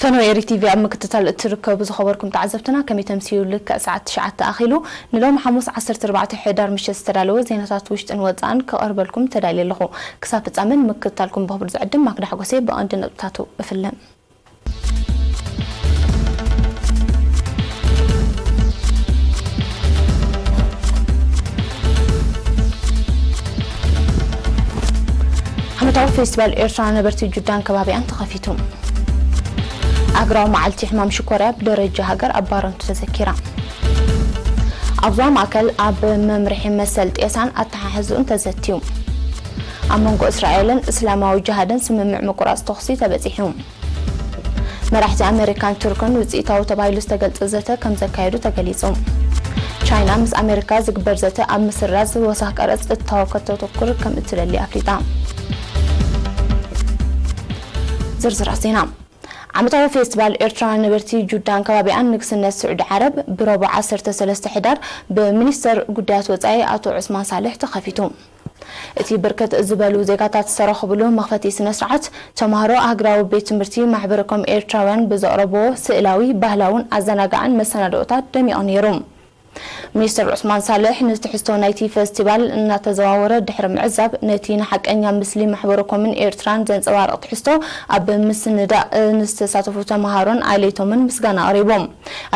ፈነወ ኤሪ ቲቪ ኣብ ምክትታል እትርከቡ ዝኸበርኩም ተዓዘብትና፣ ከመይ ተምስዩ? ልክዕ ሰዓት ትሽዓተ ኣኺሉ። ንሎሚ ሓሙስ ዓሰርተ ኣርባዕተ ሕዳር ምሸት ዝተዳለወ ዜናታት ውሽጥን ወጻእን ክቐርበልኩም ተዳልየ ኣለኹ። ክሳብ ፍጻመን ምክትታልኩም ብኽብሪ ዝዕድም ማክዳ ሓጎሴ ብቐንዲ ነጥብታቱ እፍልም። ዓመታዊ ፌስቲቫል ኤርትራ ነበርቲ ጁዳን ከባቢኣን ተኸፊቱ። ኣህግራዊ መዓልቲ ሕማም ሽኮርያ ብደረጃ ሃገር ኣብ ባረንቱ ተዘኪራ። ኣብ ዞባ ማእከል ኣብ መምርሒ መሰል ጤሳን ኣተሓሕዝኡን ተዘትዩ። ኣብ መንጎ እስራኤልን እስላማዊ ጅሃድን ስምምዕ ምቁራጽ ተኹሲ ተበጺሑ። መራሕቲ ኣመሪካን ቱርክን ውጽኢታዊ ተባሂሉ ዝተገልጸ ዘተ ከም ዘካየዱ ተገሊጹ። ቻይና ምስ ኣመሪካ ዝግበር ዘተ ኣብ ምስራዝ ወሳኽ ቀረጽ እታወ ከተተኩር ከም እትደሊ ኣፍሊጣ። ዝርዝራት ዜና። ዓመታዊ ፌስቲቫል ኤርትራ ነበርቲ ጁዳን ከባቢኣን ንግስነት ስዑዲ ዓረብ ብረቡዕ ዓሰርተ ሰለስተ ሕዳር ብሚኒስተር ጉዳያት ወጻኢ ኣቶ ዑስማን ሳልሕ ተኸፊቱ። እቲ ብርክት ዝበሉ ዜጋታት ዝተረኸብሉ መኽፈቲ ስነ ስርዓት፣ ተምሃሮ ሃገራዊ ቤት ትምህርቲ ማሕበረኮም ኤርትራውያን ብዘቕረብዎ ስእላዊ፣ ባህላውን ኣዘናጋዕን መሰናድኦታት ደሚቑ ነይሩ። ሚኒስተር ዑስማን ሳልሕ ንትሕዝቶ ናይቲ ፈስቲቫል እናተዘዋወረ ድሕሪ ምዕዛብ፣ ነቲ ንሓቀኛ ምስሊ ማሕበረኮምን ኤርትራን ዘንጸባርቕ ትሕዝቶ ኣብ ምስንዳእ ንዝተሳተፉ ተምሃሮን ኣለይቶምን ምስጋና ኣቕሪቦም።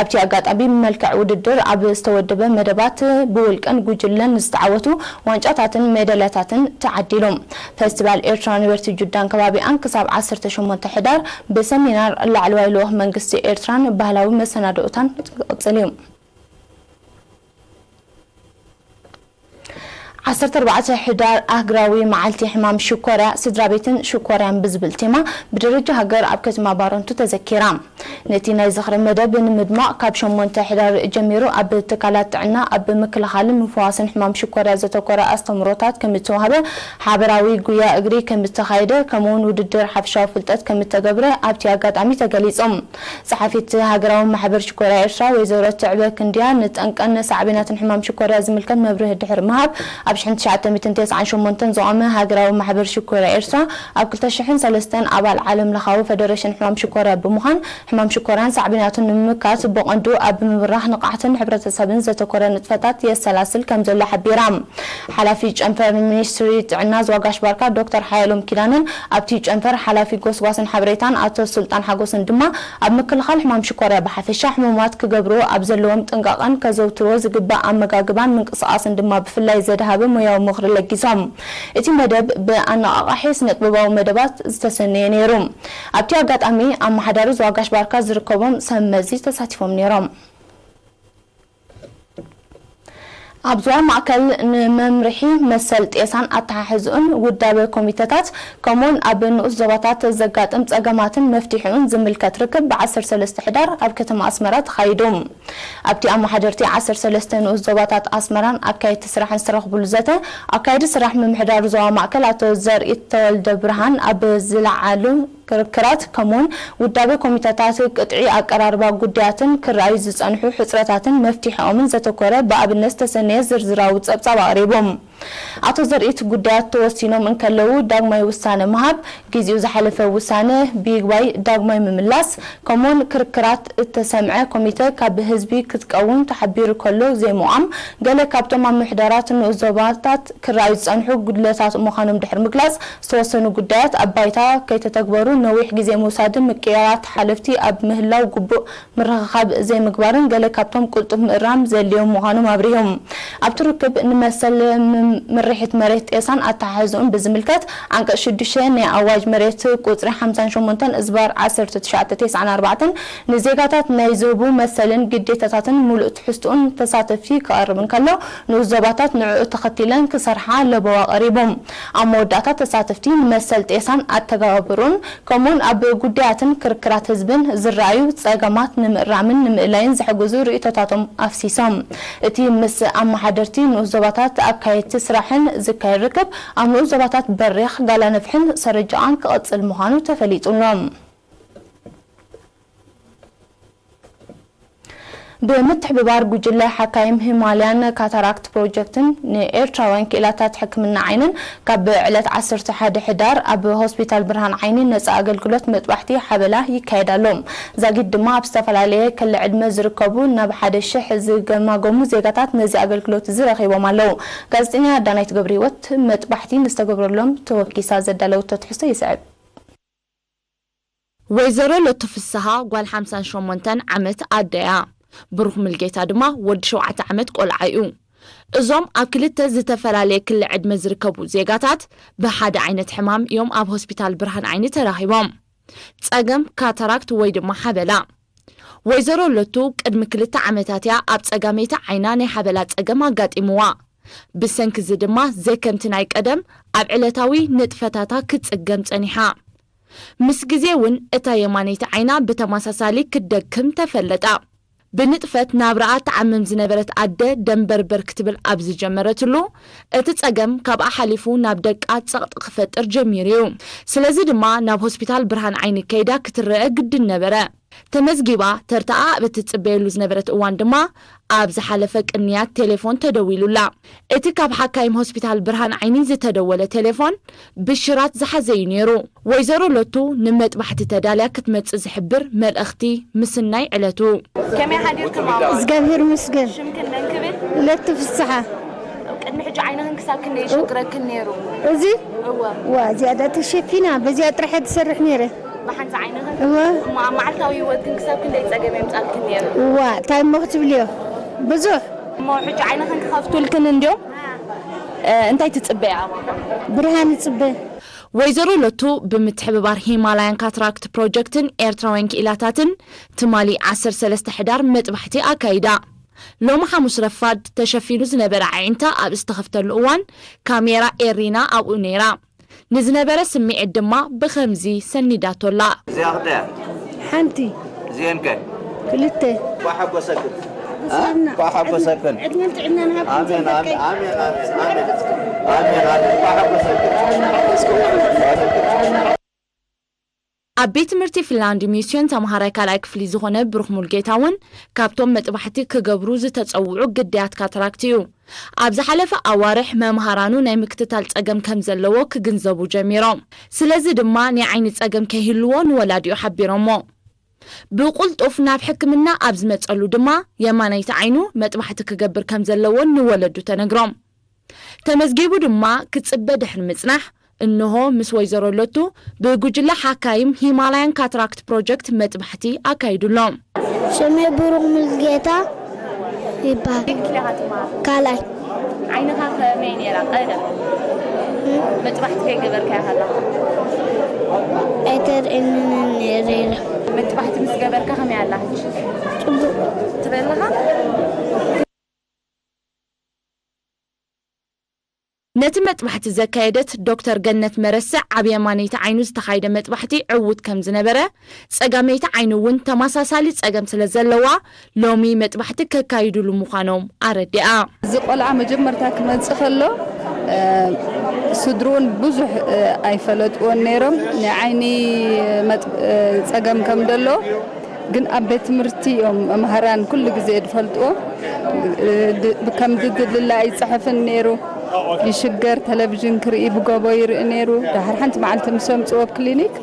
ኣብቲ ኣጋጣሚ ብመልክዕ ውድድር ኣብ ዝተወደበ መደባት ብውልቅን ጉጅለን ዝተዓወቱ ዋንጫታትን ሜዳልያታትን ተዓዲሎም። ፈስቲቫል ኤርትራ ዩኒቨርሲቲ ጁዳን ከባቢኣን ክሳብ ዓሰርተ ሸሞንተ ሕዳር ብሰሚናር ላዕለዋይ ልኡኽ መንግስቲ ኤርትራን ባህላዊ መሰናድኦታን ክቕጽል እዩ። ዓሰርተ ኣርባዕተ ሕዳር ኣህግራዊ መዓልቲ ሕማም ሽኮርያ ስድራ ቤትን ሽኮርያን ብዝብል ቴማ ብደረጃ ሃገር ኣብ ከተማ ባረንቱ ተዘኪራ። ነቲ ናይ ዝኽሪ መደብ ንምድማቕ ካብ ሸሞንተ ሕዳር ጀሚሩ ኣብ ትካላት ጥዕና ኣብ ምክልኻልን ምፍዋስን ሕማም ሽኮርያ ዘተኮረ ኣስተምህሮታት ከም እተዋህበ ሓበራዊ ጉያ እግሪ ከም እተኻየደ ከምኡውን ውድድር ሓፈሻዊ ፍልጠት ከም እተገብረ ኣብቲ ኣጋጣሚ ተገሊጹ። ጸሓፊት ሃገራዊ ማሕበር ሽኮርያ ኤርትራ ወይዘሮ ትዕበ ክንድያ ንጠንቀን ሳዕቤናትን ሕማም ሽኮርያ ዝምልከት መብርሂ ድሕሪ ምሃብ ኣብ ሽሕን ትሽዓተ ሚእትን ተስዓን ሸሞንተን ዝቖመ ሃገራዊ ማሕበር ሽኮርያ ኤርትራ ኣብ ክልተ ሽሕን ሰለስተን ኣባል ዓለም ለኻዊ ፈደረሽን ሕማም ሽኮርያ ብምዃን ሕማም ሽኮርያን ሳዕቤናቱን ንምምካት ብቐንዱ ኣብ ምብራኽ ንቕሓትን ሕብረተሰብን ዘተኮረ ንጥፈታት የሰላስል ከም ዘሎ ሓቢራ። ሓላፊ ጨንፈር ሚኒስትሪ ጥዕና ዝዋጋሽ ባርካ ዶክተር ሓየሎም ኪዳነን ኣብቲ ጨንፈር ሓላፊ ጎስጓስን ሓበሬታን ኣቶ ሱልጣን ሓጎስን ድማ ኣብ ምክልኻል ሕማም ሽኮርያ ብሓፈሻ ሕሙማት ክገብርዎ ኣብ ዘለዎም ጥንቃቐን ከዘውትርዎ ዝግባእ ኣመጋግባን ምንቅስቓስን ድማ ብፍላይ ዘድሃበ ሞያዊ ምኽሪ ለጊሶም። እቲ መደብ ብኣነቓቓሒ ስነጥበባዊ መደባት ዝተሰነየ ነይሩ። ኣብቲ ኣጋጣሚ ኣመሓዳሪ ዝዋጋሽ ባርካ ዝርከቦም ሰብ መዚ ተሳቲፎም ነይሮም። ኣብ ዞባ ማእከል ንመምርሒ መሰል ጤሳን ኣተሓሕዝኡን ውዳበ ኮሚተታት ከምኡውን ኣብ ንኡስ ዞባታት ዘጋጥም ጸገማትን መፍትሒኡን ዝምልከት ርክብ ብ ዓሰርተ ሰለስተ ሕዳር ኣብ ከተማ ኣስመራ ተኻይዱ። ኣብቲ ኣመሓደርቲ ዓሰርተ ሰለስተ ንኡስ ዞባታት ኣስመራን ኣካየድቲ ስራሕን ዝተረኽብሉ ዘተ፣ ኣካያዲ ስራሕ ምምሕዳር ዞባ ማእከል ኣቶ ዘርኢት ተወልደ ብርሃን ኣብ ዝለዓሉ ክርክራት ከምኡውን ውዳበ ኮሚተታት ቅጥዒ ኣቀራርባ ጉዳያትን ክረኣዩ ዝጸንሑ ሕጽረታትን መፍትሒኦምን ዘተኮረ ብኣብነት ዝተሰነየ ዝርዝራዊ ጸብጻብ ኣቕሪቡ። ኣቶ ዘርኢት ጉዳያት ተወሲኖም እንከለዉ ዳግማይ ውሳነ ምሃብ፣ ጊዜኡ ዝሓለፈ ውሳነ ብይግባይ ዳግማይ ምምላስ፣ ከምኡውን ክርክራት እተሰምዐ ኮሚተ ካብ ህዝቢ ክትቀውም ተሓቢሩ ከሎ ዘይምቋም፣ ገለ ካብቶም ኣብ ምሕደራት ንኡስ ዞባታት ክረኣዩ ዝጸንሑ ጉድለታት ምዃኖም ድሕሪ ምግላጽ፣ ዝተወሰኑ ጉዳያት ኣብ ባይታ ከይተተግበሩ ነዊሕ ግዜ ምውሳድን ምቅይያራት ሓለፍቲ ኣብ ምህላው ግቡእ ምርኽኻብ ዘይምግባርን ገለ ካብቶም ቅልጡፍ ምእራም ዘድልዮም ምዃኖም ኣብሪሆም። ኣብቲ ርክብ ንመሰል ም-፣ ምርሒት መሬት ጤሳን ኣተሓሕዝኡን ብዝምልከት ዓንቀጽ ሽዱሽተ ናይ ኣዋጅ መሬት ቁጽሪ ሓምሳን ሸሞንተን እዝባር ዓሰርተ ትሽዓተ ተስዓን ኣርባዕተን ንዜጋታት ናይ ዝህቡ መሰልን ግዴታታትን ምሉእ ትሕዝትኡን ተሳተፍቲ ክቐርብ እንከሎ፣ ንኡስ ዞባታት ንዕኡ ተኸቲለን ክሰርሓ ለበዋ ቀሪቡ። ኣብ መወዳእታ ተሳተፍቲ ንመሰል ጤሳን ኣተገባብርኡን ከምኡውን ኣብ ጉዳያትን ክርክራት ህዝብን ዝረኣዩ ጸገማት ንምእራምን ንምእላይን ዝሕግዙ ርእይቶታቶም ኣፍሲሶም። እቲ ምስ ኣመሓደርቲ ንኡስ ዞባታት ኣካየድቲ ስራሕን ዝካየድ ርክብ ኣብ ንኡስ ዞባታት በሪኽ ጋላነፍሕን ሰረጃኣን ክቕጽል ምዃኑ ተፈሊጡ ኣሎ። ብምትሕብባር ጉጅለ ሓካይም ሂማልያን ካታራክት ፕሮጀክትን ንኤርትራውያን ክኢላታት ሕክምና ዓይንን ካብ ዕለት ዓሰርተ ሓደ ሕዳር ኣብ ሆስፒታል ብርሃን ዓይኒ ነጻ ኣገልግሎት መጥባሕቲ ሓበላ ይካየድ ኣሎ። ዛጊድ ድማ ኣብ ዝተፈላለየ ክሊ ዕድመ ዝርከቡ ናብ ሓደ ሽሕ ዝገማገሙ ዜጋታት ነዚ ኣገልግሎት እዚ ረኺቦም ኣለዉ። ጋዜጠኛ ዳናይት ገብረህይወት መጥባሕቲ ንዝተገብረሎም ተወኪሳ ዘዳለወቶ ትሕዝቶ ይስዕብ። ወይዘሮ ለቱ ፍስሃ ጓል ሓምሳን ሸሞንተን ዓመት ኣደያ። ብሩኽ ሙልጌታ ድማ ወዲ ሸውዓተ ዓመት ቆልዓ እዩ። እዞም ኣብ ክልተ ዝተፈላለየ ክሊ ዕድመ ዝርከቡ ዜጋታት ብሓደ ዓይነት ሕማም እዮም ኣብ ሆስፒታል ብርሃን ዓይኒ ተራኺቦም። ጸገም ካታራክት ወይ ድማ ሓበላ። ወይዘሮ ለቱ ቅድሚ ክልተ ዓመታት እያ ኣብ ጸጋመይቲ ዓይና ናይ ሓበላ ጸገም ኣጋጢምዋ። ብሰንኪ እዚ ድማ ዘይከምቲ ናይ ቀደም ኣብ ዕለታዊ ንጥፈታታ ክትጽገም ጸኒሓ። ምስ ግዜ እውን እታ የማነይቲ ዓይና ብተመሳሳሊ ክትደክም ተፈለጣ። ብንጥፈት ናብራኣ ትዓምም ዝነበረት ኣደ ደንበርበር ክትብል ኣብ ዝጀመረትሉ፣ እቲ ጸገም ካብኣ ሓሊፉ ናብ ደቃ ጸቕጢ ክፈጥር ጀሚሩ እዩ። ስለዚ ድማ ናብ ሆስፒታል ብርሃን ዓይኒ ከይዳ ክትረአ ግድን ነበረ። ተመዝጊባ ተርታኣ ኣብ እትጽበየሉ ዝነበረት እዋን ድማ፣ ኣብ ዝሓለፈ ቅንያት ቴሌፎን ተደዊሉላ። እቲ ካብ ሓካይም ሆስፒታል ብርሃን ዓይኒ ዝተደወለ ቴሌፎን ብሽራት ዝሓዘ እዩ ነይሩ። ወይዘሮ ለቱ ንመጥባሕቲ ተዳልያ ክትመጽእ ዝሕብር መልእኽቲ ምስናይ ዕለቱ። ከመይ ሓዲርክን ማማ? እግዚኣብሔር ይመስገን። ሽምክን መን ክብል? ለቱ ፍስሓ። ቅድሚ ሕጂ ዓይንኽን ክሳብ ክንደይ ይሽግረክን ነይሩ? እዚ? እወ። ዋ፣ ዝያዳ ተሸፊና፣ በዚኣ ጥራሕ እየ ትሰርሕ ነይረ። ብሓንቲ ዓይንኽን? እወ። እሞ ኣብ መዓልታዊ ህይወትክን ክሳብ ክንደይ ጸገም የምጻልክን ነይሩ? ዋ፣ እንታይ እሞ ክትብልዮ? ብዙሕ። እሞ ሕጂ ዓይንኽን ክኸፍቱልክን እንድዮም? እ፣ እንታይ ትጽበያ ኣባኻ? ብርሃን እጽበ። ወይዘሮ ለቱ ብምትሕብባር ሂማላያን ካትራክት ፕሮጀክትን ኤርትራውያን ክኢላታትን ትማሊ ዓሰርተ ሰለስተ ሕዳር መጥባሕቲ ኣካይዳ። ሎሚ ሓሙስ ረፋድ ተሸፊኑ ዝነበረ ኣዒንታ ኣብ ዝተኸፍተሉ እዋን ካሜራ ኤሪና ኣብኡ ነይራ። ንዝነበረ ስምዒት ድማ ብኸምዚ ሰኒዳቶላ። እዚኣ ክልተ እያ። ሓንቲ። እዚኤን ከ? ክልተ። እንኳዕ ሓጎሰክን። ብስምና። እንኳዕ ሓጎሰክን። ዕድመን ጥዕናን ሃብትን ኣሜን፣ ኣሜን፣ ዘምበርከይ። ኣሜን፣ ኣሜን፣ ኣሜን። ኣሜን፣ ኣሜን። እንኳዕ ሓጎሰክን። ኣብ ቤት ትምህርቲ ፊንላንድ ሚስዮን ተምሃራይ ካልኣይ ክፍሊ ዝኾነ ብሩኽ ሙልጌታ እውን ካብቶም መጥባሕቲ ክገብሩ ዝተጸውዑ ግዳያት ካትራክት እዩ። ኣብ ዝሓለፈ ኣዋርሕ መምሃራኑ ናይ ምክትታል ጸገም ከም ዘለዎ ክግንዘቡ ጀሚሮም። ስለዚ ድማ ናይ ዓይኒ ጸገም ከይህልዎ ንወላዲኡ ሓቢሮሞ። ብቁልጡፍ ናብ ሕክምና ኣብ ዝመጸሉ ድማ የማነይቲ ዓይኑ መጥባሕቲ ክገብር ከም ዘለዎን ንወለዱ ተነግሮም። ተመዝጊቡ ድማ ክጽበ ድሕሪ ምጽናሕ፣ እንሆ ምስ ወይዘሮ ለቱ ብጉጅለ ሓካይም ሂማላያን ካትራክት ፕሮጀክት መጥባሕቲ ኣካይዱሎም። ሽመይ ብሩኽ ሙልጌታ ይበሃል። ክንደይ ክፍሊ ኢኻ ትመሃር? ካልኣይ። ዓይንኻ ከመይ ነይራ ቀደም? መጥባሕቲ ከይገበርካያ ከለኻ? ኣይተርእየንን ነይራ። መጥባሕቲ ምስ ገበርካ ከመይ ኣላ ሕጂ? ጽቡቕ። ትበልኻ? ነቲ መጥባሕቲ ዘካየደት ዶክተር ገነት መረስዕ፣ ኣብ የማነይቲ ዓይኑ ዝተኻየደ መጥባሕቲ ዕዉት ከም ዝነበረ፣ ጸጋመይቲ ዓይኑ እውን ተመሳሳሊ ጸገም ስለ ዘለዋ፣ ሎሚ መጥባሕቲ ከካይዱሉ ምዃኖም ኣረዲኣ። እዚ ቆልዓ መጀመርታ ክመጽእ ከሎ፣ እ፣ ስድርኡን ብዙሕ፣ እ፣ ኣይፈለጥዎን ነይሮም። ናይ ዓይኒ መጥ-፣ እ፣ ጸገም ከም ደሎ ግን ኣብ ቤት ትምህርቲ እዮም መምህራን ኩሉ ግዜ ዝፈልጥዎ። እ፣ ድ-፣ ከም ዝድልላ ኣይጽሕፍን ነይሩ፣ ይሽገር፣ ቴሌቪዥን ክርኢ ብጎቦ ይርኢ ነይሩ። ድሓር ሓንቲ መዓልቲ ምስ ኣምጽዎ ክሊኒክ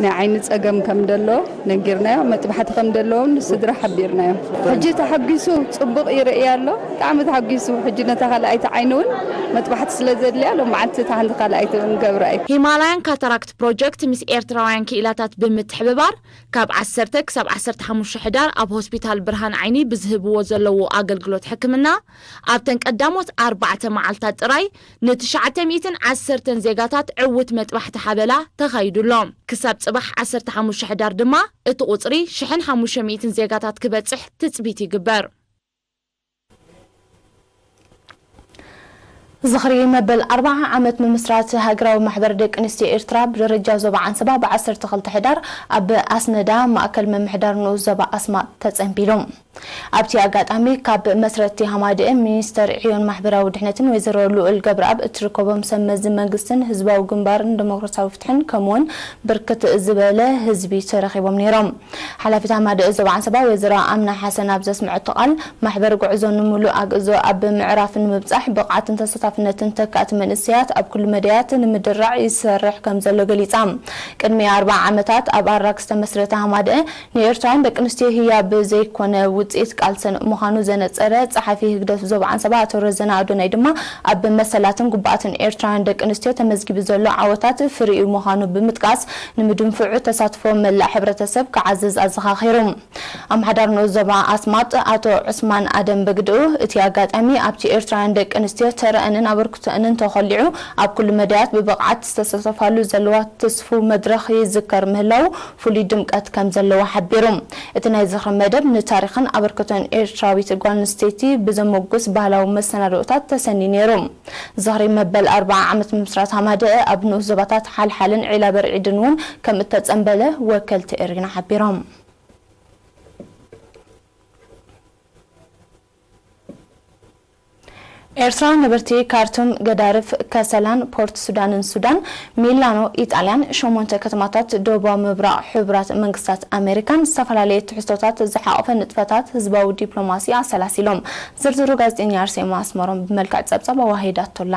ናይ ዓይኒ ጸገም ከም ደሎ ነጊርናዮ፣ መጥባሕቲ ከም ደለዎም ንስድራ ሓቢርናዮም። ሕጂ ተሓጒሱ ጽቡቕ ይርኢ ኣሎ፣ ብጣዕሚ ተሓጒሱ። ሕጂ ነታ ካልኣይቲ ዓይኒ እውን መጥባሕቲ ስለ ዘድልያ ሎመዓልቲ እታ ሓንቲ ካልኣይቲ እውን ገብራ እዩ። ሂማላያን ካታራክት ፕሮጀክት ምስ ኤርትራውያን ክኢላታት ብምትሕብባር ካብ ዓሰርተ ክሳብ ዓሰርተ ሓሙሽተ ሕዳር ኣብ ሆስፒታል ብርሃን ዓይኒ ብዝህብዎ ዘለዎ ኣገልግሎት ሕክምና ኣብተን ቀዳሞት ኣርባዕተ መዓልታት ጥራይ ንትሽዓተ ሚእትን ዓሰርተን ዜጋታት ዕዉት መጥባሕቲ ሓበላ ተኻይዱሎም። ክሳብ ጽባሕ ዓሰርተ ሓሙሽተ ሕዳር ድማ እቲ ቁጽሪ ሽሕን ሓሙሽተ ሚእትን ዜጋታት ክበጽሕ ትጽቢት ይግበር። ዝኽሪ መበል ኣርብዓ ዓመት ምምስራት ሃገራዊ ማሕበር ደቂ ኣንስትዮ ኤርትራ ብደረጃ ዞባ ዓንሰባ ብዓሰርተ ክልተ ሕዳር ኣብ ኣስመዳ ማእከል ምምሕዳር ንኡስ ዞባ ኣስማጥ ተጸንቢሉ። ኣብቲ ኣጋጣሚ ካብ መስረቲ ሃማደኤ ሚኒስተር ዕዮን ማሕበራዊ ድሕነትን ወይዘሮ ልኡል ገብረኣብ እትርከቦም ሰብ መዚ መንግስትን ህዝባዊ ግንባርን ዲሞክራሲያዊ ፍትሕን ከምኡውን ብርክት ዝበለ ህዝቢ ተረኺቦም ነይሮም። ሓላፊት ሃማደኤ ዞባ ዓንሰባ ወይዘሮ ኣምና ሓሰን ኣብ ዘስምዐቶ ቃል፣ ማሕበር ጉዕዞ ንምሉእ ኣግእዞ ኣብ ምዕራፍ ንምብጻሕ ብቕዓትን ተሳታፍነትን ተካእቲ መንእሰያት ኣብ ኩሉ መዳያት ንምድራዕ ይሰርሕ ከም ዘሎ ገሊጻ። ቅድሚ ኣርብዓ ዓመታት ኣብ ኣራክ ዝተመስረተ ሃማደኤ ንኤርትራውያን ደቂ ኣንስትዮ ህያብ ዘይኮነ ውጽኢት ቃልሰን ምዃኑ ዘነጸረ ጸሓፊ ህግደፍ ዞባ ዓንሰባ ኣቶ ረዘነ ኣዶናይ ድማ ኣብ መሰላትን ግቡኣትን ኤርትራውያን ደቂ ኣንስትዮ ተመዝጊቡ ዘሎ ዓወታት ፍሪኡ ምዃኑ ብምጥቃስ ንምድንፍዑ ተሳትፎ መላእ ሕብረተሰብ ክዓዝዝ ኣዘኻኺሩ። ኣምሓዳር ንኡስ ዞባ ኣስማጥ ኣቶ ዑስማን ኣደም ብግድኡ እቲ ኣጋጣሚ ኣብቲ ኤርትራውያን ደቂ ኣንስትዮ ተረአንን ኣበርክቶአንን ተኾሊዑ ኣብ ኩሉ መዳያት ብብቕዓት ዝተሳተፋሉ ዘለዋ ትስፉው መድረኽ ይዝከር ምህላው ፍሉይ ድምቀት ከም ዘለዎ ሓቢሩ። እቲ ናይ ዝኽሪ መደብ ንታሪኽን ኣበርክቶን ኤርትራዊት ጓል ኣንስተይቲ ብዘመጉስ ባህላዊ መሰናድኦታት ተሰንዩ ነይሩ። ዝኽሪ መበል ኣርብዓ ዓመት ምምስራት ሃማደኤ ኣብ ንኡስ ዞባታት ሓልሓልን ዒላ በርዒድን እውን ከም እተጸንበለ ወከልቲ ኤሪና ሓቢሮም። ኤርትራውያን ነበርቲ ካርቱም፣ ገዳርፍ፣ ከሰላን ፖርት ሱዳንን ሱዳን፣ ሚላኖ ኢጣልያን ሸሞንተ ከተማታት ደቡባዊ ምብራቕ ሕቡራት መንግስታት ኣሜሪካን ዝተፈላለየ ትሕዝቶታት ዝሓቖፈ ንጥፈታት ህዝባዊ ዲፕሎማሲ ኣሰላሲሎም። ዝርዝሩ ጋዜጠኛ ኣርሴማ ኣስመሮም ብመልክዕ ጸብጻብ ኣዋሂዳቶላ።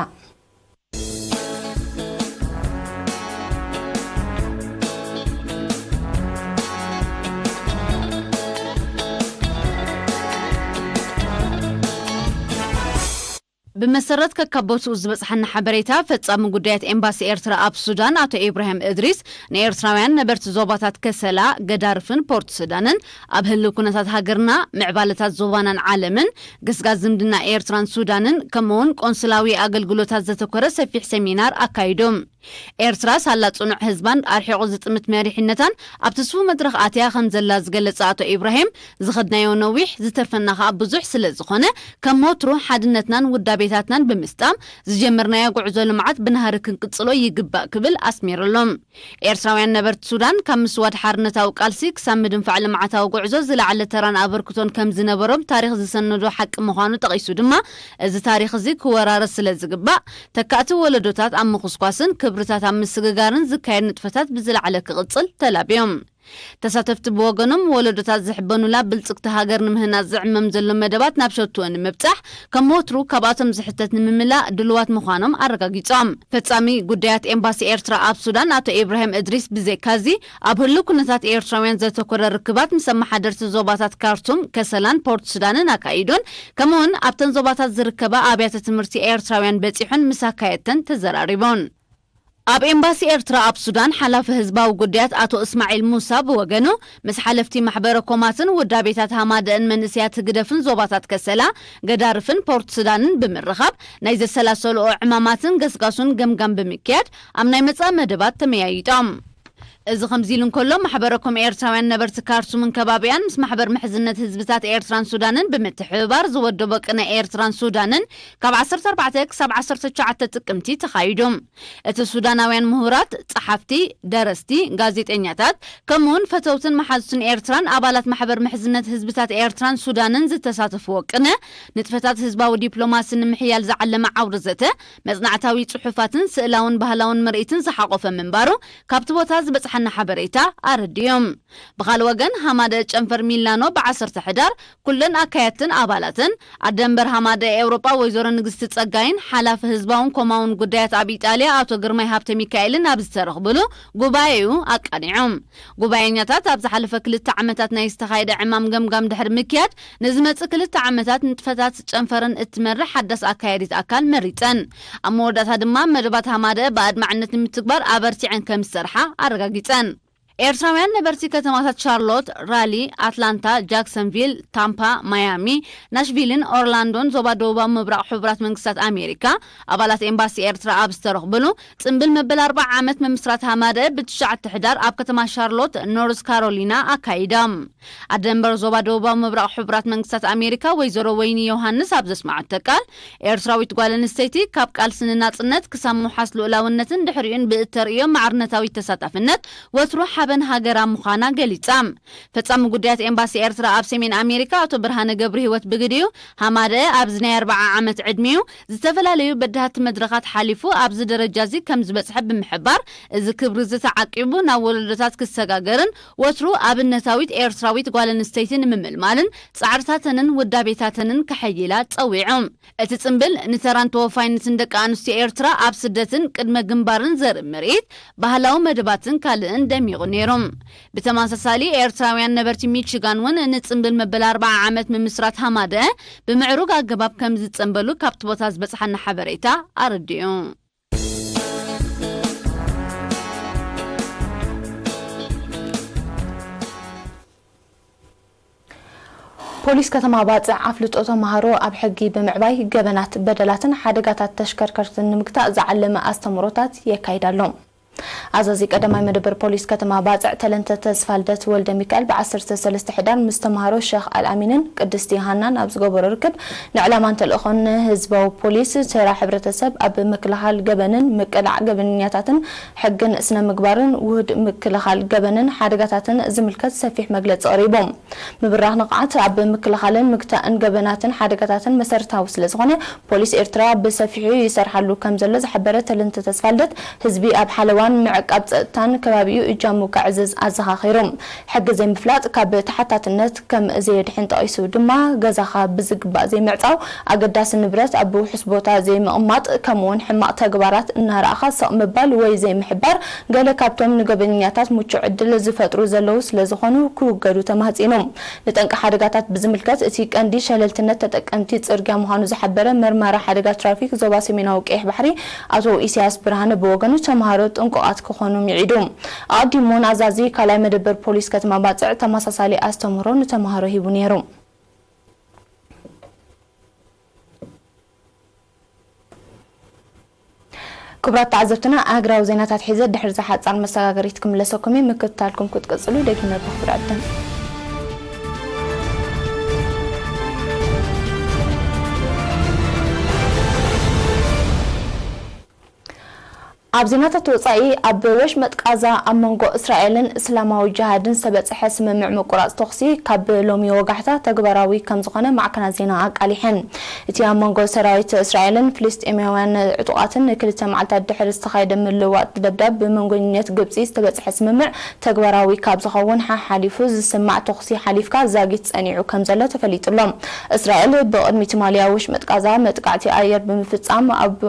ብመሰረት ከካብ ቦትኡ ዝበጽሓና ሓበሬታ፣ ፈጻሚ ጉዳያት ኤምባሲ ኤርትራ ኣብ ሱዳን ኣቶ ኢብራሂም እድሪስ ንኤርትራውያን ነበርቲ ዞባታት ከሰላ፣ ገዳርፍን ፖርት ሱዳንን ኣብ ህልው ኩነታት ሃገርና፣ ምዕባለታት ዞባናን ዓለምን፣ ገስጋስ ዝምድና ኤርትራን ሱዳንን፣ ከምኡውን ቆንስላዊ ኣገልግሎታት ዘተኮረ ሰፊሕ ሰሚናር ኣካይዶም። ኤርትራ ሳላ ጽኑዕ ህዝባን ኣርሒቑ ዝጥምት መሪሕነታን ኣብ ትስፉ መድረኽ ኣትያ ከም ዘላ ዝገለጸ ኣቶ ኢብራሂም፣ ዝኸድናዮ ነዊሕ፣ ዝተርፈና ከኣ ብዙሕ ስለ ዝኾነ፣ ከም ወትሩ ሓድነትናን ውዳቤታትናን ብምስጣም፣ ዝጀመርናዮ ጉዕዞ ልምዓት ብናህሪ ክንቅጽሎ ይግባእ ክብል ኣስሚርሎም። ኤርትራውያን ነበርቲ ሱዳን ካብ ምስዋድ ሓርነታዊ ቃልሲ ክሳብ ምድንፋዕ ልምዓታዊ ጉዕዞ ዝለዓለ ተራን ኣበርክቶን ከም ዝነበሮም ታሪኽ ዝሰነዶ ሓቂ ምዃኑ ጠቒሱ ድማ፣ እዚ ታሪኽ እዚ ክወራረስ ስለ ዝግባእ፣ ተካእቲ ወለዶታት ኣብ ምኹስኳስን ክብርታት ኣብ ምስግጋርን ዝካየድ ንጥፈታት ብዝለዓለ ክቕጽል ተላብዮም። ተሳተፍቲ ብወገኖም፣ ወለዶታት ዝሕበኑላ ብልጽግቲ ሃገር ንምህናጽ ዝዕመም ዘሎ መደባት ናብ ሸትኡ ንምብጻሕ፣ ከም ወትሩ ካብኣቶም ዝሕተት ንምምላእ ድሉዋት ምዃኖም ኣረጋጊጾም። ፈጻሚ ጉዳያት ኤምባሲ ኤርትራ ኣብ ሱዳን ኣቶ ኢብራሂም እድሪስ ብዘይካዚ፣ ኣብ ህሉው ኩነታት ኤርትራውያን ዘተኮረ ርክባት ምስ ኣመሓደርቲ ዞባታት ካርቱም፣ ከሰላን ፖርት ሱዳንን ኣካይዶን፣ ከምኡውን ኣብተን ዞባታት ዝርከባ ኣብያተ ትምህርቲ ኤርትራውያን በጺሑን ምስ ኣካየድተን ተዘራሪቦን። ኣብ ኤምባሲ ኤርትራ ኣብ ሱዳን ሓላፊ ህዝባዊ ጉዳያት ኣቶ እስማዒል ሙሳ ብወገኑ፣ ምስ ሓለፍቲ ማሕበረ ኮማትን ውዳቤታት ሃማደእን መንእሰያት ህግደፍን ዞባታት ከሰላ፣ ገዳርፍን ፖርት ሱዳንን ብምርኻብ፣ ናይ ዘሰላሰልኦ ዕማማትን ገስጋሱን ገምጋም ብምክያድ፣ ኣብ ናይ መጻኢ መደባት ተመያይጦም። እዚ ከምዚ ኢሉ እንከሎ፣ ማሕበረ ኮም ኤርትራውያን ነበርቲ ካርቱምን ከባቢኣን ምስ ማሕበር ምሕዝነት ህዝብታት ኤርትራን ሱዳንን ብምትሕብባር ዝወደቦ ቅነ ኤርትራን ሱዳንን ካብ ዓሰርተ ኣርባዕተ ክሳብ ዓሰርተ ትሽዓተ ጥቅምቲ ተኻይዱ። እቲ ሱዳናውያን ምሁራት፣ ጸሓፍቲ፣ ደረስቲ፣ ጋዜጠኛታት፣ ከምኡውን ፈተውትን መሓዙትን ኤርትራን ኣባላት ማሕበር ምሕዝነት ህዝብታት ኤርትራን ሱዳንን ዝተሳተፍዎ ቅነ፣ ንጥፈታት ህዝባዊ ዲፕሎማሲ ንምሕያል ዝዓለመ ዓውደ ዘተ፣ መጽናዕታዊ ጽሑፋትን ስእላውን ባህላውን ምርኢትን ዝሓቖፈ ምንባሩ ካብቲ ቦታ ዝበጽሓና ሓበሬታ ኣረዲኡ። ብኻልእ ወገን፣ ሃማደ ጨንፈር ሚላኖ ብዓሰርተ ሕዳር ኩለን ኣካየድትን ኣባላትን፣ ኣደ መንበር ሃማደ ኤውሮጳ ወይዘሮ ንግስቲ ጸጋይን ሓላፊ ህዝባውን ኮማውን ጉዳያት ኣብ ኢጣልያ ኣቶ ግርማይ ሃብተ ሚካኤልን ኣብ ዝተረኽብሉ ጉባኤኡ ኣቃኒዖም። ጉባኤኛታት ኣብ ዝሓለፈ ክልተ ዓመታት ናይ ዝተኻየደ ዕማም ገምጋም ድሕሪ ምክያድ፣ ንዝመጽእ ክልተ ዓመታት ንጥፈታት ጨንፈረን እትመርሕ ሓዳስ ኣካያዲት ኣካል መሪጸን። ኣብ መወዳእታ ድማ መደባት ሃማደ ብኣድማዕነት ንምትግባር ኣበርቲዐን ከም ዝሰርሓ ኣረጋጊጸን። ኤርትራውያን ነበርቲ ከተማታት ሻርሎት፣ ራሊ፣ ኣትላንታ፣ ጃክሰንቪል፣ ታምፓ፣ ማያሚ፣ ናሽቪልን ኦርላንዶን ዞባ ደቡባዊ ምብራቕ ሕቡራት መንግስታት ኣሜሪካ፣ ኣባላት ኤምባሲ ኤርትራ ኣብ ዝተረኽብሉ፣ ጽምብል መበል ኣርብዓ ዓመት ምምስራት ሃማደ ብትሽዓተ ሕዳር ኣብ ከተማ ሻርሎት፣ ኖርዝ ካሮሊና ኣካይዶም። ኣደ መንበር ዞባ ደቡባዊ ምብራቕ ሕቡራት መንግስታት ኣሜሪካ ወይዘሮ ወይኒ ዮሃንስ ኣብ ዘስመዓቶ ቃል፣ ኤርትራዊት ጓል ኣንስተይቲ ካብ ቃልሲ ንናጽነት ክሳብ ምውሓስ ልኡላውነትን ድሕሪኡን ብእተርእዮ ማዕርነታዊት ተሳታፍነት ወትሩ በን ሃገራ ምዃና ገሊጻ። ፈጻሚ ጉዳያት ኤምባሲ ኤርትራ ኣብ ሰሜን ኣሜሪካ ኣቶ ብርሃነ ገብረህይወት ብግዲኡ፣ ሃማደአ ኣብዚ ናይ ኣርብዓ ዓመት ዕድሚኡ ዝተፈላለዩ በዳህቲ መድረኻት ሓሊፉ ኣብዚ ደረጃ እዚ ከም ዝበጽሐ ብምሕባር፣ እዚ ክብሪ እዚ ተዓቂቡ ናብ ወለዶታት ክሰጋገርን ወትሩ ኣብነታዊት ኤርትራዊት ጓል ኣንስተይቲ ንምምልማልን ጻዕርታተንን ውዳቤታተንን ከሐይላ ጸዊዑ። እቲ ጽምብል ንተራን ተወፋይነትን ደቂ ኣንስትዮ ኤርትራ ኣብ ስደትን ቅድመ ግንባርን ዘርኢ ምርኢት፣ ባህላዊ መደባትን ካልእን ደሚቑ ነይሩ። ብተመሳሳሊ ኤርትራውያን ነበርቲ ሚቺጋን እውን ንጽምብል መበል ኣርብዓ ዓመት ምምስራት ሃማደአ ብምዕሩግ ኣገባብ ከም ዝጸንበሉ ካብቲ ቦታ ዝበጽሓና ሓበሬታ ኣረዲኡ። ፖሊስ ከተማ ባጽዕ ኣፍልጦ ተማሃሮ ኣብ ሕጊ ብምዕባይ ገበናት፣ በደላትን ሓደጋታት ተሽከርከርትን ንምግታእ ዝዓለመ ኣስተምህሮታት የካይድ ኣሎ። ኣዛዚ ቀዳማይ መደበር ፖሊስ ከተማ ባጽዕ ተለንተ ተስፋልደት ወልደ ሚካኤል ብ ዓሰርተ ሰለስተ ሕዳር ምስ ተማሃሮ ሸኽ ኣልኣሚንን ቅድስቲ ሃናን ኣብ ዝገበሮ ርክብ ንዕላማን ተልእኾን ህዝባዊ ፖሊስ ተራ ሕብረተሰብ ኣብ ምክልኻል ገበንን ምቅላዕ ገበነኛታትን ሕግን ስነ ምግባርን ውህድ ምክልኻል ገበንን ሓደጋታትን ዝምልከት ሰፊሕ መግለጺ ቀሪቦም። ምብራኽ ንቕዓት ኣብ ምክልኻልን ምግታእን ገበናትን ሓደጋታትን መሰረታዊ ስለ ዝኾነ፣ ፖሊስ ኤርትራ ብሰፊሑ ይሰርሓሉ ከም ዘሎ ዝሓበረ ተለንተ ተስፋልደት፣ ህዝቢ ኣብ ሓለዋን ምዕቃብ ጸጥታን ከባቢኡ እጃሙ ከዕዝዝ ኣዘኻኺሩ። ሕጊ ዘይምፍላጥ ካብ ተሓታትነት ከም ዘየድሕን ጠቒሱ ድማ፣ ገዛኻ ብዝግባእ ዘይምዕጻው፣ ኣገዳሲ ንብረት ኣብ ውሑስ ቦታ ዘይምቕማጥ፣ ከምኡውን ሕማቕ ተግባራት እናረኣኻ ስቕ ምባል ወይ ዘይምሕባር፣ ገለ ካብቶም ንገበኛታት ምቹእ ዕድል ዝፈጥሩ ዘለዉ ስለ ዝኾኑ ክውገዱ ተማህጺኑ። ንጠንቂ ሓደጋታት ብዝምልከት፣ እቲ ቀንዲ ሸለልትነት ተጠቀምቲ ጽርግያ ምዃኑ ዝሓበረ መርማሪ ሓደጋ ትራፊክ ዞባ ሰሜናዊ ቀይሕ ባሕሪ ኣቶ ኢሳያስ ብርሃነ ብወገኑ፣ ተምሃሮ ጥንቁቓት ክኾኑ ምዒዱ። ኣቐዲሙ እውን ኣዛዚ ካልኣይ መደበር ፖሊስ ከተማ ባጽዕ ተመሳሳሊ ኣስተምህሮ ንተምሃሮ ሂቡ ነይሩ። ክቡራት ተዓዘብትና፣ ኣህግራዊ ዜናታት ሒዘ ድሕሪ እዛ ሓጻር መሰጋገሪት ክምለሰኩም እየ። ምክትታልኩም ክትቅጽሉ ደጊመ ብኽብሪ ዕድም። ኣብ ዜናታት ወጻኢ፣ ኣብ ወሽመጥ ቃዛ ኣብ መንጎ እስራኤልን እስላማዊ ጅሃድን ዝተበጽሐ ስምምዕ ምቁራጽ ተኹሲ ካብ ሎሚ ወጋሕታ ተግባራዊ ከም ዝኾነ ማዕከናት ዜና ኣቃሊሐን። እቲ ኣብ መንጎ ሰራዊት እስራኤልን ፍልስጤማውያን ዕጡቓትን ክልተ መዓልታት ድሕሪ ዝተኻየደ ምልውዋጥ ደብዳብ ብመንጎኝነት ግብጺ ዝተበጽሐ ስምምዕ ተግባራዊ ካብ ዝኸውን ሓሓሊፉ ዝስማዕ ተኹሲ ሓሊፍካ ዛጊት ጸኒዑ ከም ዘሎ ተፈሊጡ ኣሎ። እስራኤል ብቕድሚ ትማሊ ኣብ ወሽመጥ ቃዛ መጥቃዕቲ ኣየር ብምፍጻም ኣብ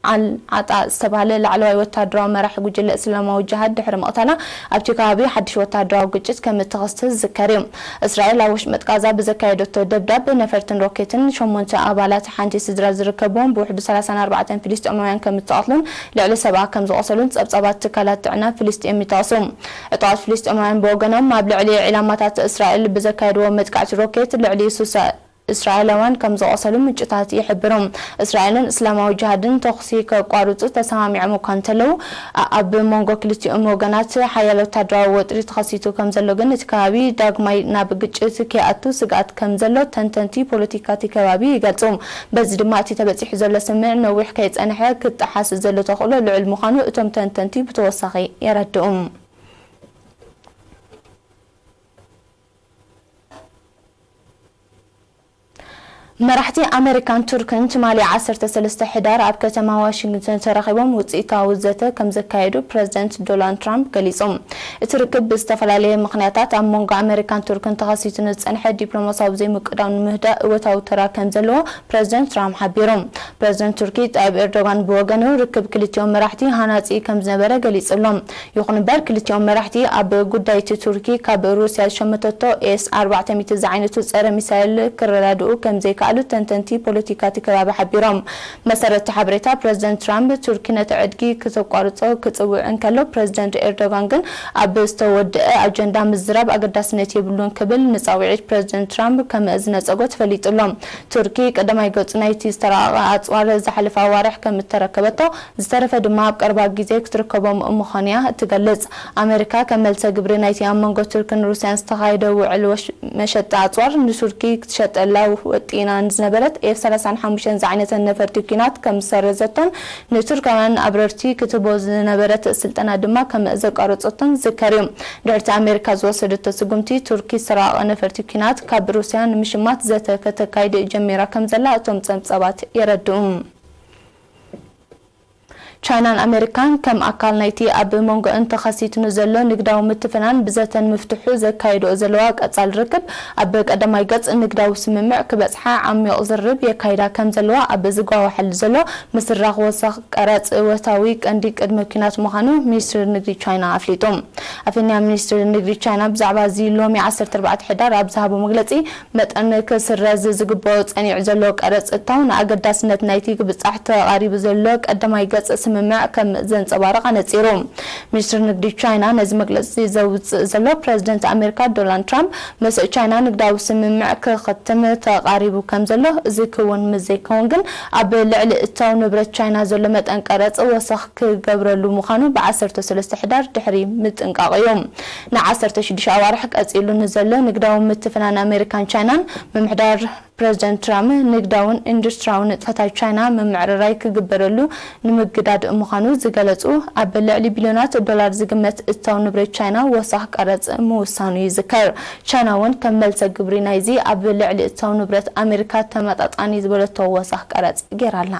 ኣል ዓጣ ዝተባህለ ላዕለዋይ ወታደራዊ መራሒ ጉጅለ እስላማዊ ጅሃድ ድሕሪ ምቕታላ፣ ኣብቲ ከባቢ ሓድሽ ወታደራዊ ግጭት ከም እተኸስተ ዝዝከር እዩ። እስራኤል ኣብ ወሽመጥ ቃዛ ብዘካየደቶ ደብዳብ፣ ነፈርትን ሮኬትን ሸሞንተ ኣባላት ሓንቲ ስድራ ዝርከብዎም ብውሕዱ ሰላሳን ኣርባዕተን ፍልስጤማውያን ከም እተቐትሉን ልዕሊ ሰብዓ ከም ዝቖሰሉን ጸብጻባት ትካላት ጥዕና ፍልስጤም ይጠቕሱ። ዕጡቓት ፍልስጤማውያን ብወገኖም፣ ኣብ ልዕሊ ዒላማታት እስራኤል ብዘካየድዎ መጥቃዕቲ ሮኬት ልዕሊ ሱሳ እስራኤላውያን ከም ዝቖሰሉ ምንጭታት ይሕብሩ። እስራኤልን እስላማዊ ጅሃድን ተኹሲ ከቋርጹ ተሰማሚዖም እኳ እንተለዉ፣ ኣ-፣ ኣብ መንጎ ክልቲኦም ወገናት ሓያል ወታደራዊ ወጥሪ ተኸሲቱ ከም ዘሎ ግን እቲ ከባቢ ዳግማይ ናብ ግጭት ከይኣቱ ስግኣት ከም ዘሎ ተንተንቲ ፖለቲካ እቲ ከባቢ ይገልጹ። በዚ ድማ እቲ ተበጺሑ ዘሎ ስምምዕ ነዊሕ ከይጸንሐ ክጠሓስ ዘሎ ተኽእሎ ልዑል ምዃኑ እቶም ተንተንቲ ብተወሳኺ የረድኡ። መራሕቲ ኣመሪካን ቱርክን ትማሊ ዓሰርተ ሰለስተ ሕዳር ኣብ ከተማ ዋሽንግተን ተራኺቦም ውጽኢታዊ ዘተ ከም ዘካየዱ ፕረዚደንት ዶናልድ ትራምፕ ገሊጹ። እቲ ርክብ ብዝተፈላለየ ምኽንያታት ኣብ መንጎ ኣመሪካን ቱርክን ተኸሲቱ ንዝጸንሐ ዲፕሎማሲያዊ ዘይምቅዳው ንምህዳእ እወታዊ ተራ ከም ዘለዎ ፕረዚደንት ትራምፕ ሓቢሩ። ፕረዚደንት ቱርኪ ጣይብ ኤርዶጋን ብወገኑ፣ ርክብ ክልቲኦም መራሕቲ ሃናጺ ከም ዝነበረ ገሊጹ ኣሎ። ይኹን እምበር፣ ክልቲኦም መራሕቲ ኣብ ጉዳይ እቲ ቱርኪ ካብ ሩስያ ዝሸመተቶ ኤስ ኣርባዕተ ሚእቲ ዝዓይነቱ ጸረ ሚሳይል ክረዳድኡ ከም ዘይከኣሉ ተንተንቲ ፖለቲካ እቲ ከባቢ ሓቢሮም። መሰረት እቲ ሓበሬታ፣ ፕረዚደንት ትራምፕ ቱርኪ ነቲ ዕድጊ ክተቋርጾ ክጽውዕ እንከሎ፣ ፕረዚደንት ኤርዶጋን ግን ኣብ ዝተወደአ ኣጀንዳ ምዝራብ ኣገዳስነት የብሉን ክብል ንጻውዒት ፕረዚደንት ትራምፕ ከም ዝነጸጎ ተፈሊጡ ኣሎ። ቱርኪ ቀዳማይ ገጹ ናይቲ ዝተራቐቐ ኣጽዋር ዝሓለፈ ኣዋርሕ ከም እተረከበቶ፣ ዝተረፈ ድማ ኣብ ቀረባ ግዜ ክትርከቦም ምዃኑ'ያ እትገልጽ። ኣመሪካ ከም መልሰ ግብሪ ናይቲ ኣብ መንጎ ቱርክን ሩስያን ዝተኻየደ ውዕል ወሽ-፣ መሸጣ ኣጽዋር ንቱርኪ ክትሸጠላ ወጢና ዝነበረት ኤፍ ሰላሳን ሓሙሽተን ዝዓይነተን ነፈርቲ ኲናት ከም ዝሰረዘቶን ንቱርካውያን ኣብረርቲ ክትህቦ ዝነበረት ስልጠና ድማ ከም ዘቋረጸቶን ዝዝከር እዩ። ድሕሪቲ ኣሜሪካ ዝወሰደቶ ስጉምቲ፣ ቱርኪ ዝተራቐቐ ነፈርቲ ኲናት ካብ ሩስያ ንምሽማት ዘተ ከተካይድ ጀሚራ ከም ዘላ እቶም ጸብጻባት የረድኡ። ቻይናን ኣሜሪካን ከም ኣካል ናይቲ ኣብ መንጎአን ተኸሲቱ ንዘሎ ንግዳዊ ምትፍናን ብዘተን ምፍትሑ ዘካይድኦ ዘለዋ ቀጻሊ ርክብ፣ ኣብ ቀዳማይ ገጽ ንግዳዊ ስምምዕ ክበጽሓ ዓሚቕ ዝርርብ የካይዳ ከም ዘለዋ ኣብ ዝጓዋሓሉ ዘሎ ምስራቕ ወሰኽ ቀረጽ እወታዊ ቀንዲ ቅድመ ኲናት ምዃኑ ሚኒስትሪ ንግዲ ቻይና ኣፍሊጡ። ኣፈኛ ሚኒስትሪ ንግዲ ቻይና ብዛዕባ እዚ ሎሚ ዓሰርተ ኣርባዕተ ሕዳር ኣብ ዝሃቦ መግለጺ፣ መጠን ክስረዝ ዝግብኦ ጸኒዑ ዘሎ ቀረጽ እታው ንኣገዳስነት ናይቲ ክብጻሕ ተቓሪቡ ዘሎ ቀዳማይ ገጽ ስምምዕ ከም ዘንጸባርቕ ኣነጺሩ። ሚኒስትሪ ንግዲ ቻይና ነዚ መግለጺ ዘውጽእ ዘሎ፣ ፕረዚደንት ኣሜሪካ ዶናልድ ትራምፕ ምስ ቻይና ንግዳዊ ስምምዕ ክኸትም ተቓሪቡ ከም ዘሎ፣ እዚ ክውን ምስ ዘይከውን ግን ኣብ ልዕሊ እታው ንብረት ቻይና ዘሎ መጠን ቀረጽ ወሰኽ ክገብረሉ ምዃኑ ብ ዓሰርተ ሰለስተ ሕዳር ድሕሪ ምጥንቃቕ እዩ። ን ዓሰርተ ሽዱሽተ ኣዋርሕ ቀጺሉ ንዘሎ ንግዳዊ ምትፍናን ኣሜሪካን ቻይናን፣ ምምሕዳር ፕረዚደንት ትራምፕ ንግዳውን ኢንዱስትሪያውን ንጥፈታት ቻይና ምምዕርራይ ክግበረሉ ንምግዳድ ምዃኑ ዝገለጹ፣ ኣብ ልዕሊ ቢልዮናት ዶላር ዝግመት እታው ንብረት ቻይና ወሳኽ ቀረጽ ምውሳኑ ይዝከር። ቻይና እውን ከም መልሰ ግብሪ ናይዚ ኣብ ልዕሊ እታው ንብረት ኣሜሪካ ተመጣጣኒ ዝበለቶ ወሳኽ ቀረጽ ገይራ ኣላ።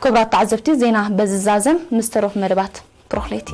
ክቡራት ተዓዘብቲ፣ ዜና በዚ ዛዘም፣ ምስ ተረፉ መደባት ብሩኽ ለይቲ።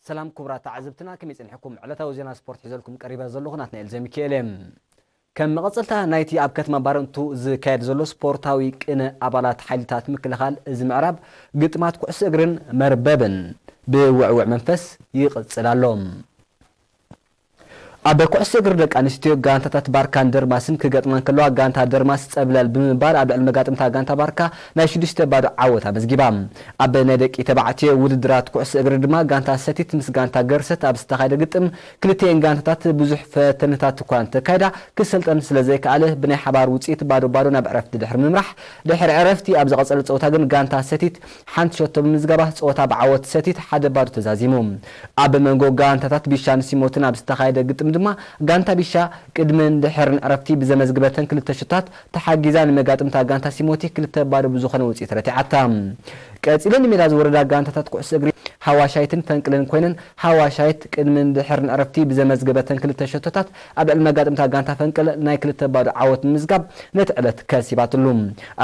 ሰላም ክቡራት ተዓዘብትና፣ ከመይ ጸኒሕኩም? ዕለታዊ ዜና ስፖርት ሒዘልኩም ቀሪበ ዘለኹ ናትናኤል ዘሚካኤል እየ። ከም መቐጸልታ ናይቲ ኣብ ከተማ ባረንቱ ዝካየድ ዘሎ ስፖርታዊ ቅነ ኣባላት ሓይልታት ምክልኻል እዚ ምዕራብ፣ ግጥማት ኩዕሶ እግርን መርበብን ብውዕውዕ መንፈስ ይቕጽል ኣሎ። ኣብ ኩዕሶ እግሪ ደቂ ኣንስትዮ፣ ጋንታታት ባርካን ደርማስን ክገጥማ እንከለዋ፣ ጋንታ ደርማስ ጸብለል ብምባል ኣብ ልዕሊ መጋጥምታ ጋንታ ባርካ ናይ ሽዱሽተ ባዶ ዓወት ኣመዝጊባ። ኣብ ናይ ደቂ ተባዕትዮ ውድድራት ኩዕሶ እግሪ ድማ፣ ጋንታ ሰቲት ምስ ጋንታ ገርሰት ኣብ ዝተኻየደ ግጥም፣ ክልቲኤን ጋንታታት ብዙሕ ፈተነታት እኳ እንተካይዳ፣ ክሰልጠን ስለ ዘይከኣለ፣ ብናይ ሓባር ውጽኢት ባዶ ባዶ ናብ ዕረፍቲ ድሕሪ ምምራሕ፣ ድሕሪ ዕረፍቲ ኣብ ዝቐጸለ ጸወታ ግን ጋንታ ሰቲት ሓንቲ ሸቶ ብምዝጋባ፣ ጸወታ ብዓወት ሰቲት ሓደ ባዶ ተዛዚሙ። ኣብ መንጎ ጋንታታት ቢሻን ሲሞትን ኣብ ዝተኻየደ ግጥም ድማ፣ ጋንታ ቢሻ ቅድምን ድሕርን ዕረፍቲ ብዘመዝግበተን ክልተ ሸቶታት ተሓጊዛ፣ ንመጋጥምታ ጋንታ ሲሞቲ ክልተ ባዶ ብዝኾነ ውጽኢት ረቲዓታ። ቀጺለን ንሜዳ ዝወረዳ ጋንታታት ኩዕሶ እግሪ ሃዋሻይትን ፈንቅልን ኮይነን፣ ሃዋሻይት ቅድምን ድሕርን ዕረፍቲ ብዘመዝገበተን ክልተ ሸቶታት ኣብ ልዕሊ መጋጥምታ ጋንታ ፈንቅል ናይ ክልተ ባዶ ዓወት ብምምዝጋብ ነቲ ዕለት ከሲባትሉ።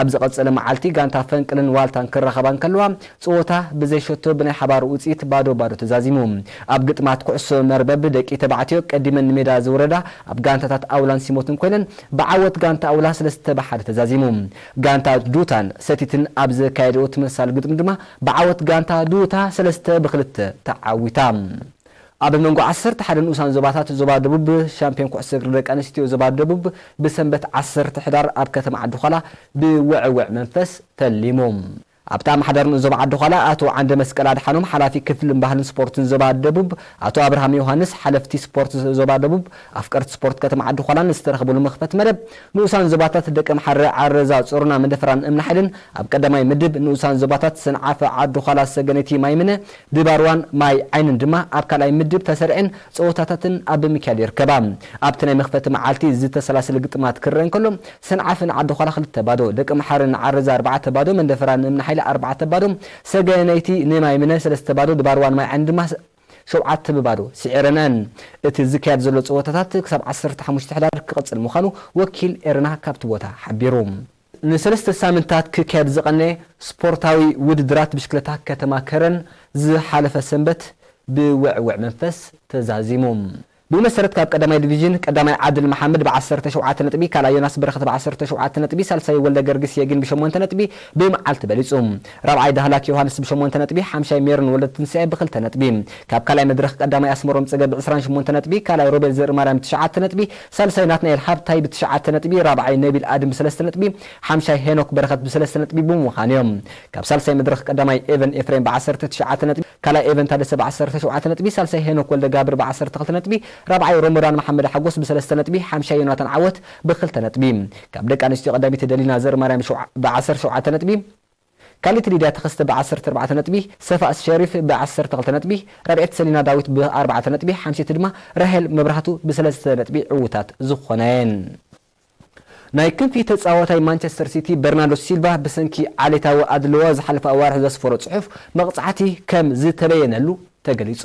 ኣብ ዝቐጸለ መዓልቲ ጋንታ ፈንቅልን ዋልታን ክራኸባ እንከለዋ፣ ጸወታ ብዘይ ሸቶ ብናይ ሓባር ውጽኢት ባዶ ባዶ ተዛዚሙ። ኣብ ግጥማት ኩዕሶ መርበብ ደቂ ተባዕትዮ ቀዲመን ንሜዳ ዝወረዳ ኣብ ጋንታታት ኣውላን ሲሞትን ኮይነን፣ ብዓወት ጋንታ ኣውላ ሰለስተ ብ ሓደ ተዛዚሙ። ጋንታ ዱታን ሰቲትን ኣብ ዘካየድኦ ተመሳሳሊ ግጥም ድማ ብዓወት ጋንታ ዱታ ሰለስተ ብ ክልተ ተዓዊታ። ኣብ መንጎ ዓሰርተ ሓደ ንኡሳን ዞባታት ዞባ ደቡብ፣ ሻምፒዮን ኩዕሶ እግሪ ደቂ ኣንስትዮ ዞባ ደቡብ ብሰንበት ዓሰርተ ሕዳር ኣብ ከተማ ዓዲ ዃላ ብውዕውዕ መንፈስ ተሊሙ። ኣብቲ ኣመሓዳሪ ንኡስ ዞባ ዓዲ ዃላ ኣቶ ዓንደ መስቀል ኣድሓኖም፣ ሓላፊ ክፍልን ባህልን ስፖርትን ዞባ ደቡብ ኣቶ ኣብርሃም ዮሃንስ፣ ሓለፍቲ ስፖርት ዞባ ደቡብ፣ ኣፍቀርቲ ስፖርት ከተማ ዓዲ ዃላን ዝተረኸብሉ መኽፈቲ መደብ፣ ንኡሳን ዞባታት ደቂ ኣምሓረ ዓረዛ ጾሮና መንደፈራን እምኒ ሓይልን ኣብ ቀዳማይ ምድብ፣ ንኡሳን ዞባታት ሰንዓፈ ዓዲ ዃላ ሰገነይቲ ማይምነ ድባርዋን ማይ ዓይንን ድማ ኣብ ካልኣይ ምድብ ተሰሪዐን ጸወታታትን ኣብ ምክያድ ይርከባ። ኣብቲ ናይ መኽፈቲ መዓልቲ ዝተሰላሰለ ግጥማት ክረአ እንከሎ፣ ሰንዓፈ ንዓዲ ዃላ ክልተ ባዶ፣ ደቂ ኣምሓረ ንዓረዛ ኣርባዕተ ባዶ፣ መንደፈራ ንእምኒ ሓይሊ ኣርባዕተ ባዶ፣ ሰገነይቲ ንማይምነ ሰለስተ ባዶ፣ ድባርዋን ማይ ዓይኒ ድማ ሸውዓተ ብ ባዶ ስዒረነን። እቲ ዝካየድ ዘሎ ጸወታታት ክሳብ ዓሰርተ ሓሙሽተ ሕዳር ክቕጽል ምዃኑ ወኪል ኤረና ካብቲ ቦታ ሓቢሩ። ንሰለስተ ሳምንታት ክካየድ ዝቐነየ ስፖርታዊ ውድድራት ብሽክለታ ከተማ ከረን ዝሓለፈ ሰንበት ብውዕውዕ መንፈስ ተዛዚሙ። ብመሰረት ካብ ቀዳማይ ዲቪዥን ቀዳማይ ዓድል መሓመድ ብ ዓሰርተ ሸውዓተ ነጥቢ፣ ካልኣይ ዮናስ በረኸት ብ ዓሰርተ ሸውዓተ ነጥቢ፣ ሳልሳይ ወልደ ገርግስ የግን ብ ሸሞንተ ነጥቢ ብመዓልቲ በሊጹ። ራብዓይ ዳህላክ ዮሃንስ ብ ሸሞንተ ነጥቢ፣ ሓምሻይ ሜሮን ወልደትንሳኤ ብ ክልተ ነጥቢ። ካብ ካልኣይ መድረኽ ቀዳማይ ኣስመሮም ጽገ ብ ዕስራን ሸሞንተ ነጥቢ፣ ካልኣይ ሮቤል ዘርእማርያም ብ ትሽዓተ ነጥቢ፣ ሳልሳይ ናትናኤል ሃብታይ ብ ትሽዓተ ነጥቢ፣ ራብዓይ ነቢል ኣድም ብ ሰለስተ ነጥቢ፣ ሓምሻይ ሄኖክ በረኸት ብ ሰለስተ ነጥቢ ብምዃን እዮም። ካብ ሳልሳይ መድረኽ ቀዳማይ ኤቨን ኤፍሬም ብ ዓሰርተ ትሽዓተ ነጥቢ፣ ካልኣይ ኤቨን ታደሰ ብ ዓሰርተ ሸውዓተ ነጥቢ፣ ሳልሳይ ሄኖክ ወልደጋብር ብ ዓሰርተ ክልተ ነጥቢ፣ ራብዓይ ሮሞዳን መሓመድ ሓጎስ ብ ሰለስተ ነጥቢ፣ ሓምሻይ ዮናታን ዓወት ብ ክልተ ነጥቢ። ካብ ደቂ ኣንስትዮ ቀዳሚት ደሊና ዘርማርያም ሸውዓ-፣ ብ ዓሰርተ ሸውዓተ ነጥቢ፣ ካልኣይቲ ሊድያ ተኸስተ ብ ዓሰርተ ኣርባዕተ ነጥቢ፣ ሰፋእስ ሸሪፍ ብ ዓሰርተ ክልተ ነጥቢ፣ ራብዐይቲ ሰሊና ዳዊት ብ ኣርባዕተ ነጥቢ፣ ሓምሸይቲ ድማ ራሄል መብራህቱ ብ ሰለስተ ነጥቢ ዕዉታት ዝኾና እየን። ናይ ክንፊ ተጻዋታይ ማንቸስተር ሲቲ በርናርዶ ሲልቫ ብሰንኪ ዓሌታዊ ኣድልዎ ዝሓለፈ ኣዋርሕ ዘስፈሮ ጽሑፍ መቕጻዕቲ ከም ዝተበየነሉ ተገሊጹ።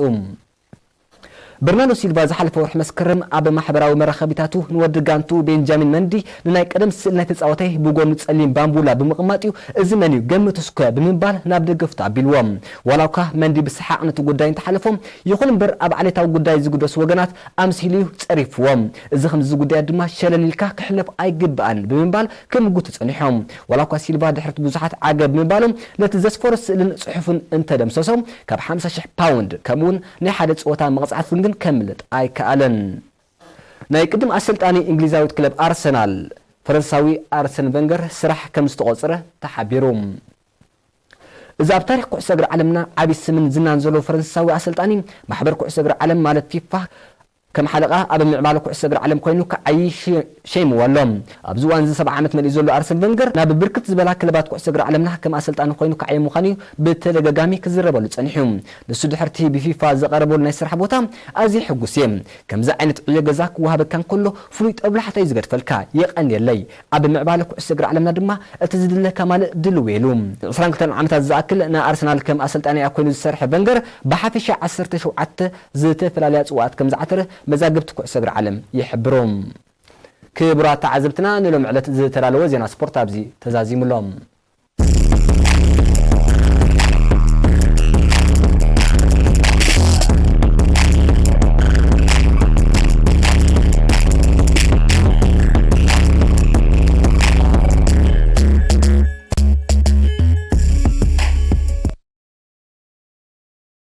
በርናርዶ ሲልቫ ዝሓለፈ ወርሒ መስከረም ኣብ ማሕበራዊ መራኸቢታቱ ንወዲ ጋንቱ ቤንጃሚን መንዲ ንናይ ቀደም ስእሊ ናይ ተጻዋታይ ብጎኑ ጸሊም ባምቡላ ብምቕማጥ እዩ፣ "እዚ መን እዩ? ገምት እስከ?" ብምባል ናብ ደገፍቱ ኣቢልዎ። ዋላ እኳ መንዲ ብሰሓቕ ነቲ ጉዳይ እንተሓለፎ፣ ይኹን እምበር ኣብ ዓሌታዊ ጉዳይ ዝግደሱ ወገናት ኣምሲሉ እዩ ጸሪፍዎም። እዚ ከምዚ ጉዳያት ድማ ሸለል ኢልካ ክሕለፍ ኣይግባእን ብምባል ክምጉቱ ጸኒሖም። ዋላ እኳ ሲልቫ ድሕሪ እቲ ብዙሓት ዓገብ ምባሎም ነቲ ዘስፈሮ ስእልን ጽሑፍን እንተደምሰሶ፣ ካብ ሓምሳ ሽሕ ፓውንድ ከምኡውን ናይ ሓደ ጸወታ መቕጻዕትን ግን ከምልጥ ኣይከኣለን። ናይ ቅድም ኣሰልጣኒ እንግሊዛዊት ክለብ ኣርሰናል ፈረንሳዊ ኣርሰን ቨንገር ስራሕ ከም ዝተቖጸረ ተሓቢሩ። እዚ ኣብ ታሪኽ ኩዕሶ እግሪ ዓለምና ዓቢ ስምን ዝናን ዘለዎ ፈረንሳዊ ኣሰልጣኒ፣ ማሕበር ኩዕሶ እግሪ ዓለም ማለት ፊፋ ከም ሓለቓ ኣብ ምዕባለ ኩዕሶ እግሪ ዓለም ኮይኑ ክዓዪ ሸ-፣ ሸይምዎ ኣሎ። ኣብዚ እዋን እዚ ሰብዓ ዓመት መሊኡ ዘሎ ኣርሰን ቨንገር ናብ ብርክት ዝበላ ክለባት ኩዕሶ እግሪ ዓለምና ከም ኣሰልጣኒ ኮይኑ ክዓዪ ምዃኑ እዩ ብተደጋጋሚ ክዝረበሉ ጸኒሑ። ንሱ ድሕርቲ ብፊፋ ዝቐረበሉ ናይ ስራሕ ቦታ ኣዝየ ሕጉስ እየ። ከምዚ ዓይነት ዕዮ ገዛ ክወሃበካ እንከሎ ፍሉይ ጦብላሕታ እዩ ዝገድፈልካ። የቐንየለይ። ኣብ ምዕባለ ኩዕሶ እግሪ ዓለምና ድማ እቲ ዝድለካ ማልእ ድልው ኢሉ። ዕስራን ክልተን ዓመታት ዝኣክል ንኣርሰናል ከም ኣሰልጣኒ ኮይኑ ዝሰርሐ ቨንገር ብሓፈሻ ዓሰርተ ሸውዓተ ዝተፈላለያ ጽዋኣት ከም ዝዓተረ መዛግብቲ ኩዕሶ እግሪ ዓለም ይሕብሩ። ክቡራት ተዓዘብትና፣ ንሎም ዕለት ዝተዳለወ ዜና ስፖርት ኣብዚ ተዛዚሙ ኣሎ።